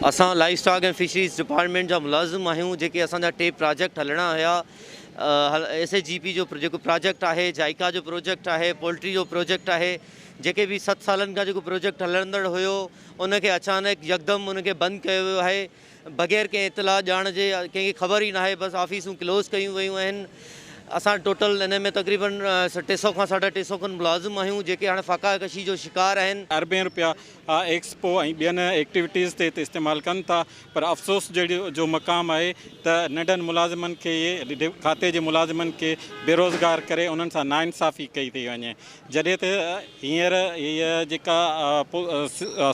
اسان live stock ۽ fisheries department جا ملازم آهيون جيڪي اسان جا ٽي پراجيڪٽ هلڻا هيا ايس ايچ جي پي جو جيڪو پراجيڪٽ آهي جائيڪا جو پروجيڪٽ آهي پولٽري جو پروجيڪٽ آهي جيڪي به ست سالن کان جيڪو پروجيڪٽ هلندڙ هيو ان کي اچانڪ يڪدم ان کي بند ڪيو ويو آهي بغير ڪنهن اطلاع ڄاڻ جي ڪنهن کي خبر ئي ناهي بس آفيسون ڪلوز ڪيون ويون آهن اسان ٽوٽل ان ۾ تقريبن ٽي سو کان ساڍا ٽي سو کن ملازم آهيون جيڪي هاڻي فاقا ڪشي جو شڪار آهن. اربين روپيا ايڪسپو ۽ ٻين ايڪٽيوٽيز تي استعمال ڪن ٿا پر افسوس جهڙو جو مقام آهي ته ننڍن ملازمن کي کاتي جي ملازمن کي بيروزگار ڪري انهن سان ناانصافي ڪئي ٿي وڃي جڏهن ته هينئر هيء جيڪا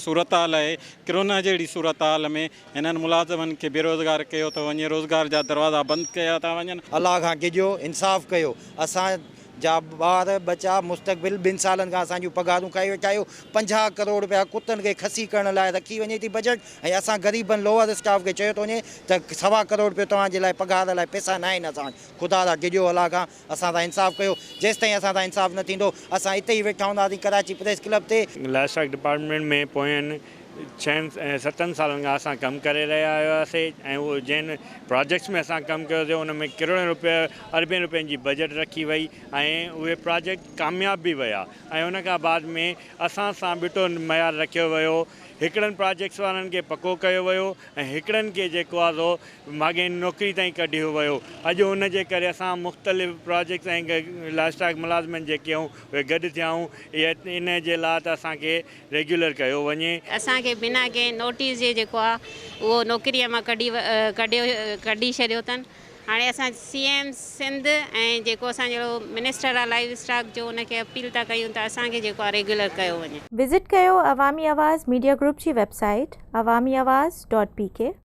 صورتحال آهي ڪرونا جهڙي صورتحال ۾ هنن ملازمن کي بيروزگار ڪيو ٿو وڃي روزگار جا دروازا بند ڪيا ٿا وڃن. الله کان ڊڄو انصاف ڪيو اسان جا ٻار ٻچا مستقبل ٻن سالن کان اسان جون پگهارون کائي ويٺا آهيو 50 ڪروڙ رپيا ڪتن کي خسي ڪرڻ لاء رکي وڃي ٿي بجيٽ ۽ اسان غريبن لوئر اسٽاف کي چيو ٿو وڃي ته سوا ڪروڙ رپيو توهان جي لاء پگهار لاء پئسا نه آهن اسان وٽ خدا را ڊڄو الله کان اسان سان انصاف ڪيو جيستائين اسان سان انصاف نه ٿيندو اسان اتي ئي ويٺا هونداسين ڪراچي پريس ڪلب تي. لائيو اسٽاڪ ڊپارٽمينٽ ۾ پوين ڇهن ستن سالن کان اسان ڪم ڪري رهيا هياسي ۽ اهو جنهن پراجيڪٽس ۾ اسان ڪم ڪيوسي ان ۾ ڪروڙين روپيه اربين روپين جي بجيٽ رکي وئي ۽ اهي پراجيڪٽ ڪامياب به ويا ۽ ان کان بعد ۾ اسان سان ٻٽو معيار رکيو ويو هڪڙن پراجيڪٽس وارن کي پڪو ڪيو ويو ۽ هڪڙن کي جيڪو آهي سو ماڳهين نوڪري تائين ڪڍيو ويو اڄ ان جي ڪري اسان مختلف پراجيڪٽس ۽ لائيو اسٽاڪ ملازمن جيڪي آهيون اهي گڏ ٿيا آهيون ان جي لاء ته اسان کي ريگيولر ڪيو وڃي. اسان کي بنا ڪنهن نوٽيس جي جيڪو آ اهو نوڪريء مان ڪڍي ڪڍيو ڪڍي ڇڏيو اٿن هاڻي اسان سي ايم سنڌ ۽ جيڪو اسان جو منسٽر آ لائيو اسٽاڪ جو ان کي اپيل ٿا ڪيون ته اسان کي جيڪو آ ريگيولر ڪيو وڃي. وزٽ ڪيو عوامي آواز ميڊيا گروپ جي web site Awami Awaz dot P K.